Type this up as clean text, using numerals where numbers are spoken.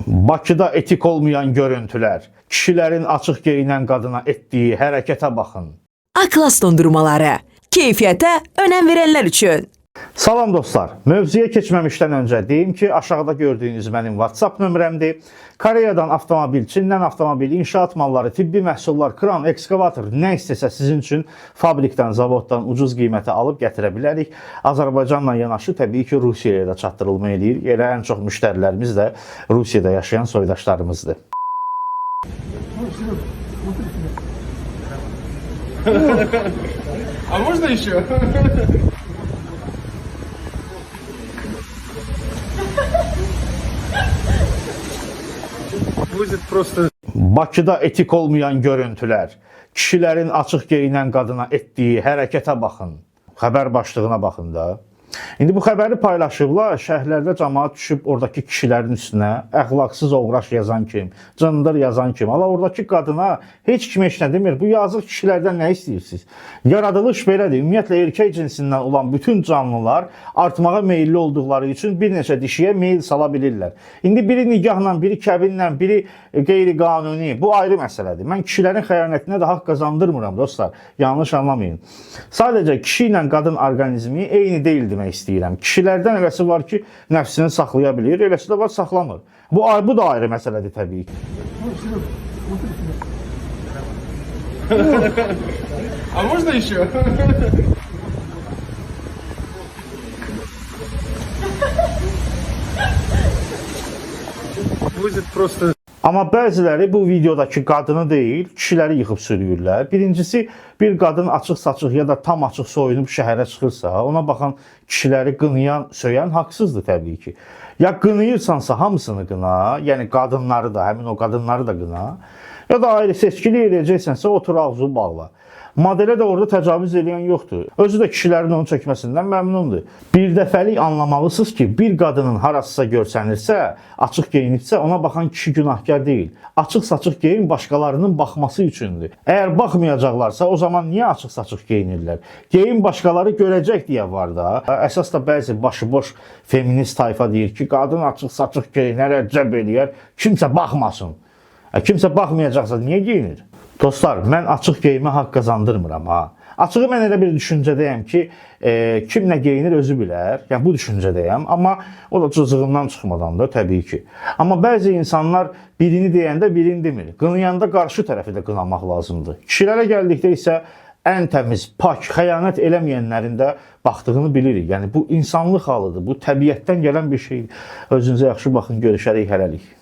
Bakıda etik olmayan görüntülər, kişilərin açıq geyinən qadına etdiyi hərəkətə baxın. A-Klass dondurmaları. Keyfiyyətə önəm verənlər üçün. Salam dostlar. Mövzuya keçməmişdən öncə deyim ki, aşağıda gördüyünüz mənim WhatsApp nömrəmdir. Koreyadan avtomobil, Çindən avtomobil, inşaat malları, tibbi məhsullar, kran, ekskavator nə istəsə sizin üçün fabrikdən, zavoddan ucuz qiymətə alıb gətirə bilərik. Azərbaycanla yanaşı təbii ki, Rusiyaya da çatdırılma eləyir. Elə ən çox müştərilərimiz də Rusiyada yaşayan soydaşlarımızdır. А можно еще? Будет просто Bakıda etik olmayan görüntülər, kişilərin açıq geyinən qadına etdiyi hərəkətə baxın. Xəbər başlığına baxın da. İndi bu xəbəri paylaşıblar, şərhlərdə cəmaət düşüb oradakı kişilərin üstünə əxlaqsız oğraş yazan kim, cındır yazan kim. Ala oradakı qadına heç kim heç nə demir. Bu yazıq kişilərdən nə istəyirsiniz? Yaradılış belədir. Ümumiyyətlə erkək cinsindən olan bütün canlılar artmağa meyilli olduqları üçün bir neçə dişiyə meyil sala bilirlər. İndi biri nigahla, biri kəbinlə, biri qeyri-qanuni. Bu ayrı məsələdir. Mən kişilərin xəyanətinə də haqq qazandırmıram dostlar. Yanlış anlamayın. Sadəcə kişi ilə qadın orqanizmi eyni deyil demək istəyirəm. Kişilərdən eləsi var ki, nəfsini saxlaya bilir, eləsi də var saxlamır. Bu da ayrı məsələdir təbii ki. А можно еще? Будет просто Amma bəziləri bu videodakı qadını deyil, kişiləri yıxıb sürüyürlər. Birincisi, bir qadın açıq-saçıq ya da tam açıq soyunub şəhərə çıxırsa, ona baxan kişiləri qınayan, söyən haqsızdır təbii ki. Ya qınayırsansa hamısını qına, yəni qadınları da, həmin o qadınları da qına. Ya da ayrı seçkilik eləyəcəksənsə otur ağzını bağla. Modelə də orada təcavüz eləyən yoxdur. Özü də kişilərin onu çəkməsindən məmnundur. Bir dəfəlik anlamalısınız ki, bir qadının harasısa görsənirsə, açıq geyinibsə, ona baxan kişi günahkar deyil. Açıq-saçıq geyim başqalarının baxması üçündür. Əgər baxmayacaqlarsa, o zaman niyə açıq-saçıq geyinirlər? Geyim başqaları görəcək deyə var da. Əsas da bəzi başıboş feminist tayfa deyir ki, qadın açıq-saçıq geyinər, cəb eləyər, kimsə baxmasın. Kimsə baxmayacaqsa niyə geyinir? Dostlar, mən açıq geyimə haqq qazandırmıram ha. Açığı mən elə bir düşüncədəyəm ki, kim nə geyinir özü bilər. Yəni bu düşüncədəyəm, amma o da cızığından çıxmadan da təbii ki. Amma bəzi insanlar birini deyəndə birini demir. Qınayanda qarşı tərəfi də qınamaq lazımdır. Kişilərə gəldikdə isə ən təmiz, pak, xəyanət eləməyənlərin də baxdığını bilirik. Yəni bu insanlıq halıdır, bu təbiətdən gələn bir şeydir. Özünüzə yaxşı baxın, görüşərik hələlik.